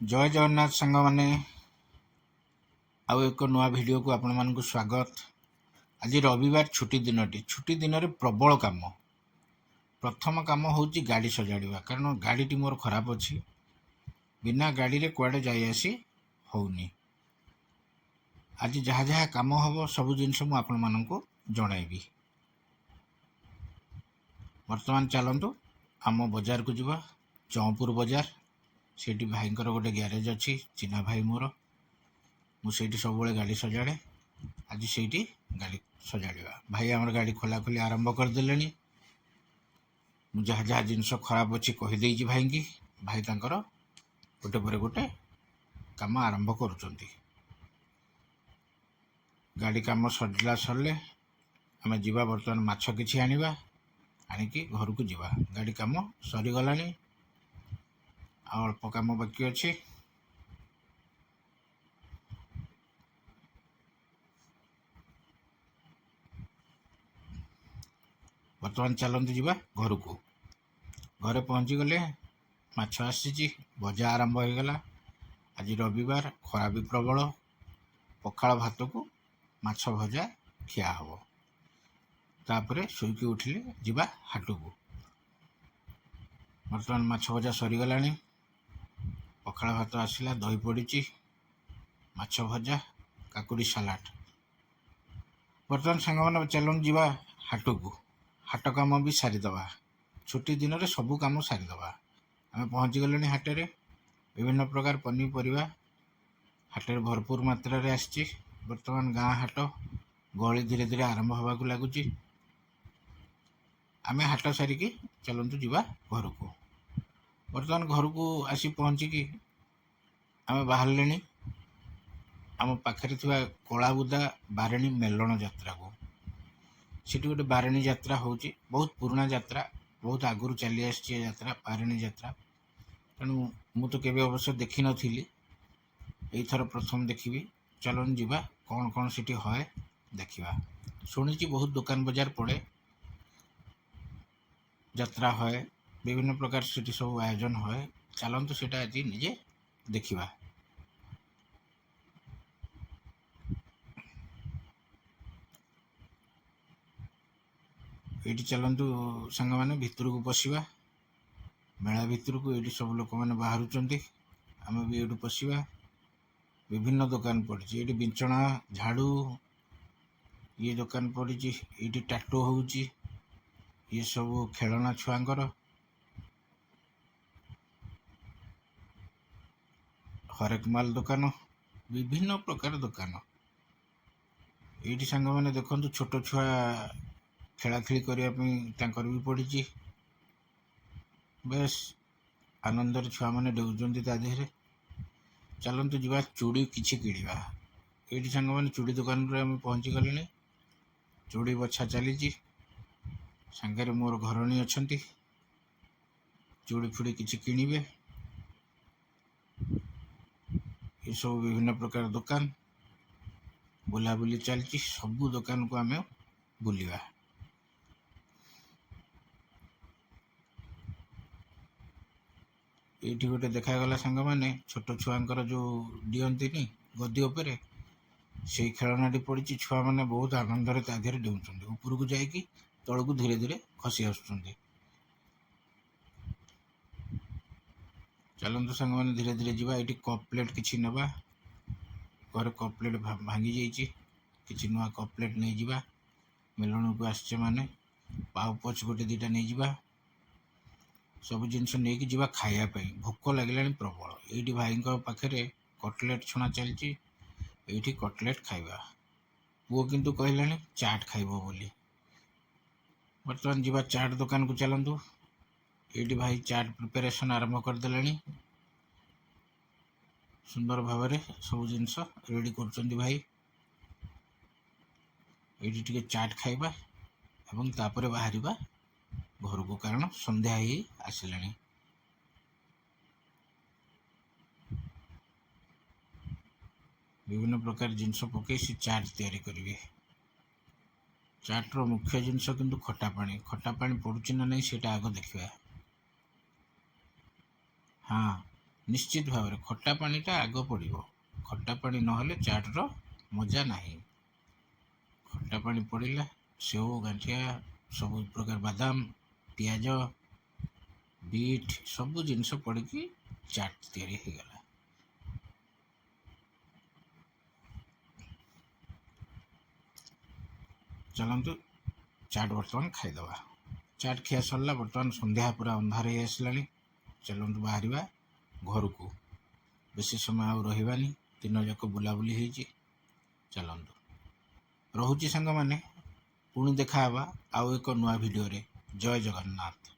ଜୟ ଜଗନ୍ନାଥ ସାଙ୍ଗମାନେ, ଆଉ ଏକ ନୂଆ ଭିଡ଼ିଓକୁ ଆପଣମାନଙ୍କୁ ସ୍ୱାଗତ। ଆଜି ରବିବାର ଛୁଟି ଦିନଟି। ଛୁଟି ଦିନରେ ପ୍ରବଳ କାମ। ପ୍ରଥମ କାମ ହେଉଛି ଗାଡ଼ି ସଜାଡ଼ିବା, କାରଣ ଗାଡ଼ିଟି ମୋର ଖରାପ ଅଛି। ବିନା ଗାଡ଼ିରେ କୁଆଡ଼େ ଯାଇ ଆସି ହେଉନି। ଆଜି ଯାହା ଯାହା କାମ ହେବ, ସବୁ ଜିନିଷ ମୁଁ ଆପଣମାନଙ୍କୁ ଜଣାଇବି। ବର୍ତ୍ତମାନ ଚାଲନ୍ତୁ ଆମ ବଜାରକୁ ଯିବା, ଚଅଁପୁର ବଜାର। ସେଇଠି ଭାଇଙ୍କର ଗୋଟେ ଗ୍ୟାରେଜ୍ ଅଛି, ଚିହ୍ନା ଭାଇ ମୋର। ମୁଁ ସେଇଠି ସବୁବେଳେ ଗାଡ଼ି ସଜାଡ଼େ। ଆଜି ସେଇଠି ଗାଡ଼ି ସଜାଡ଼ିବା। ଭାଇ ଆମର ଗାଡ଼ି ଖୋଲାଖୋଲି ଆରମ୍ଭ କରିଦେଲେଣି। ମୁଁ ଯାହା ଯାହା ଜିନିଷ ଖରାପ ଅଛି କହିଦେଇଛି ଭାଇଙ୍କି। ଭାଇ ତାଙ୍କର ଗୋଟେ ପରେ ଗୋଟେ କାମ ଆରମ୍ଭ କରୁଛନ୍ତି। ଗାଡ଼ି କାମ ସରିଲା, ସରିଲେ ଆମେ ଯିବା ବର୍ତ୍ତମାନ ମାଛ କିଛି ଆଣିବା, ଆଣିକି ଘରକୁ ଯିବା। ଗାଡ଼ି କାମ ସରିଗଲାଣି, ଆଉ ଅଳ୍ପ କାମ ବାକି ଅଛି। ବର୍ତ୍ତମାନ ଚାଲନ୍ତୁ ଯିବା ଘରକୁ। ଘରେ ପହଞ୍ଚିଗଲେ ମାଛ ଆସିଛି, ଭଜା ଆରମ୍ଭ ହୋଇଗଲା। ଆଜି ରବିବାର, ଖରା ବି ପ୍ରବଳ। ପଖାଳ ଭାତକୁ ମାଛ ଭଜା ଖିଆ ହେବ। ତାପରେ ଶୋଇକି ଉଠିଲେ ଯିବା ହାଟକୁ। ବର୍ତ୍ତମାନ ମାଛ ଭଜା ସରିଗଲାଣି, ପଖାଳ ଭାତ ଆସିଲା, ଦହି ପଡ଼ିଛି, ମାଛ ଭଜା, କାକୁଡ଼ି ସାଲାଡ଼। ବର୍ତ୍ତମାନ ସାଙ୍ଗମାନେ ଚାଲନ୍ତୁ ଯିବା ହାଟକୁ। ହାଟ କାମ ବି ସାରିଦେବା। ଛୁଟି ଦିନରେ ସବୁ କାମ ସାରିଦେବା। ଆମେ ପହଞ୍ଚିଗଲେଣି ହାଟରେ। ବିଭିନ୍ନ ପ୍ରକାର ପନିପରିବା ହାଟରେ ଭରପୁର ମାତ୍ରାରେ ଆସିଛି। ବର୍ତ୍ତମାନ ଗାଁ ହାଟ ଗହଳି ଧୀରେ ଧୀରେ ଆରମ୍ଭ ହେବାକୁ ଲାଗୁଛି। ଆମେ ହାଟ ସାରିକି ଚାଲନ୍ତୁ ଯିବା ଘରକୁ। ବର୍ତ୍ତମାନ ଘରକୁ ଆସି ପହଞ୍ଚିକି ଆମେ ବାହାରିଲେଣି ଆମ ପାଖରେ ଥିବା କଳାବୁଦା ବାରେଣୀ ମେଲଣ ଯାତ୍ରାକୁ। ସେଠି ଗୋଟେ ବାରେଣୀ ଯାତ୍ରା ହେଉଛି, ବହୁତ ପୁରୁଣା ଯାତ୍ରା, ବହୁତ ଆଗରୁ ଚାଲି ଆସିଛି ଏ ଯାତ୍ରା, ବାରେଣୀ ଯାତ୍ରା। ତେଣୁ ମୁଁ ତ କେବେ ଅବଶ୍ୟ ଦେଖିନଥିଲି, ଏଇଥର ପ୍ରଥମ ଦେଖିବି। ଚାଲନ୍ତୁ ଯିବା, କ'ଣ କ'ଣ ସେଠି ହୁଏ ଦେଖିବା। ଶୁଣିଛି ବହୁତ ଦୋକାନ ବଜାର ପଡ଼େ, ଯାତ୍ରା ହୁଏ, ବିଭିନ୍ନ ପ୍ରକାର ସେଠି ସବୁ ଆୟୋଜନ ହୁଏ। ଚାଲନ୍ତୁ ସେଇଟା ଆଜି ନିଜେ ଦେଖିବା। ଏଇଠି ଚାଲନ୍ତୁ ସାଙ୍ଗମାନେ ଭିତରକୁ ପଶିବା, ମେଳା ଭିତରକୁ। ଏଇଠି ସବୁ ଲୋକମାନେ ବାହାରୁଛନ୍ତି, ଆମେ ବି ଏଇଠୁ ପଶିବା। ବିଭିନ୍ନ ଦୋକାନ ପଡ଼ିଛି ଏଇଠି, ବିଞ୍ଚଣା, ଝାଡ଼ୁ ଇଏ ଦୋକାନ ପଡ଼ିଛି। ଏଇଠି ଟାଟୁ ହେଉଛି, ଇଏ ସବୁ ଖେଳଣା ଛୁଆଙ୍କର। ହରେକ ମାଲ ଦୋକାନ, ବିଭିନ୍ନ ପ୍ରକାର ଦୋକାନ ଏଇଠି। ସାଙ୍ଗମାନେ ଦେଖନ୍ତୁ, ଛୋଟ ଛୁଆ ଖେଳାଖେଳି କରିବା ପାଇଁ ତାଙ୍କର ବି ପଡ଼ିଛି। ବେଶ ଆନନ୍ଦରେ ଛୁଆମାନେ ଡେଉଁଛନ୍ତି ତା ଦେହରେ। ଚାଲନ୍ତୁ ଯିବା, ଚୁଡ଼ି କିଛି କିଣିବା। ଏଇଠି ସାଙ୍ଗମାନେ ଚୁଡ଼ି ଦୋକାନରେ ଆମେ ପହଞ୍ଚିଗଲେଣି। ଚୁଡ଼ି ବଛା ଚାଲିଛି। ସାଙ୍ଗରେ ମୋର ଘରଣୀ ଅଛନ୍ତି, ଚୁଡ଼ି ଫୁଡ଼ି କିଛି କିଣିବେ। ଏସବୁ ବିଭିନ୍ନ ପ୍ରକାର ଦୋକାନ, ବୁଲାବୁଲି ଚାଲିଛି। ସବୁ ଦୋକାନକୁ ଆମେ ବୁଲିବା। ଏଇଠି ଗୋଟେ ଦେଖାଗଲା ସାଙ୍ଗମାନେ, ଛୋଟ ଛୁଆଙ୍କର ଯେଉଁ ଦିଅନ୍ତିନି ଗଦି ଉପରେ, ସେଇ ଖେଳଣାଟି ପଡ଼ିଛି। ଛୁଆମାନେ ବହୁତ ଆନନ୍ଦରେ ତା ଦେହରେ ଡେଉଁଛନ୍ତି, ଉପରକୁ ଯାଇକି ତଳକୁ ଧୀରେ ଧୀରେ ଖସି ଆସୁଛନ୍ତି। ଚାଲନ୍ତୁ ସାଙ୍ଗମାନେ ଧୀରେ ଧୀରେ ଯିବା। ଏଇଠି କପ୍ ପ୍ଲେଟ୍ କିଛି ନେବା। ଘରେ କପ୍ ପ୍ଲେଟ୍ ଭାଙ୍ଗି ଯାଇଛି, କିଛି ନୂଆ କପ୍ ପ୍ଲେଟ୍ ନେଇଯିବା। ମେଲଣକୁ ଆସିଛେ ମାନେ ପାଉ ପୋଚ୍ ଗୋଟେ ଦୁଇଟା ନେଇଯିବା। ସବୁ ଜିନିଷ ନେଇକି ଯିବା ଖାଇବା ପାଇଁ, ଭୋକ ଲାଗିଲାଣି ପ୍ରବଳ। ଏଇଠି ଭାଇଙ୍କ ପାଖରେ କଟଲେଟ୍ ଛଣା ଚାଲିଛି, ଏଇଠି କଟଲେଟ୍ ଖାଇବା। ପୁଅ କିନ୍ତୁ କହିଲାଣି ଚାଟ୍ ଖାଇବ ବୋଲି। ବର୍ତ୍ତମାନ ଯିବା ଚାଟ୍ ଦୋକାନକୁ ଚାଲନ୍ତୁ। ଏଇଠି ଭାଇ ଚାଟ୍ ପ୍ରିପାରେସନ୍ ଆରମ୍ଭ କରିଦେଲେଣି। ସୁନ୍ଦର ଭାବରେ ସବୁ ଜିନିଷ ରେଡ଼ି କରୁଛନ୍ତି ଭାଇ। ଏଇଠି ଟିକେ ଚାଟ୍ ଖାଇବା ଏବଂ ତାପରେ ବାହାରିବା ଘରକୁ, କାରଣ ସନ୍ଧ୍ୟା ହେଇ ଆସିଲାଣି। ବିଭିନ୍ନ ପ୍ରକାର ଜିନିଷ ପକାଇ ସେ ଚାଟ୍ ତିଆରି କରିବେ। ଚାଟ୍ର ମୁଖ୍ୟ ଜିନିଷ କିନ୍ତୁ ଖଟା ପାଣି। ଖଟା ପାଣି ପଡ଼ୁଛି ନା ନାହିଁ ସେଇଟା ଆଗ ଦେଖିବା। ହଁ, ନିଶ୍ଚିତ ଭାବରେ ଖଟା ପାଣିଟା ଆଗ ପଡ଼ିବ। ଖଟା ପାଣି ନହେଲେ ଚାଟ୍ର ମଜା ନାହିଁ। ଖଟା ପାଣି ପଡ଼ିଲା, ସେଉ, ଗାଣ୍ଠିଆ, ସବୁ ପ୍ରକାର ବାଦାମ, ପିଆଜ, ବିଟ୍ ସବୁ ଜିନିଷ ପଡ଼ିକି ଚାଟ୍ ତିଆରି ହେଇଗଲା। ଚାଲନ୍ତୁ, ଚାଟ୍ ବର୍ତ୍ତମାନ ଖାଇଦେବା। ଚାଟ୍ ଖିଆ ସରିଲା। ବର୍ତ୍ତମାନ ସନ୍ଧ୍ୟା, ପୁରା ଅନ୍ଧାର ହେଇ ଆସିଲାଣି। ଚାଲନ୍ତୁ ବାହାରିବା ଘରକୁ, ବେଶୀ ସମୟ ଆଉ ରହିବାନି। ଦିନ ଯାକ ବୁଲାବୁଲି ହେଇଛି। ଚାଲନ୍ତୁ, ରହୁଛି ସାଙ୍ଗମାନେ, ପୁଣି ଦେଖା ହେବା ଆଉ ଏକ ନୂଆ ଭିଡ଼ିଓରେ। ଜୟ ଜଗନ୍ନାଥ।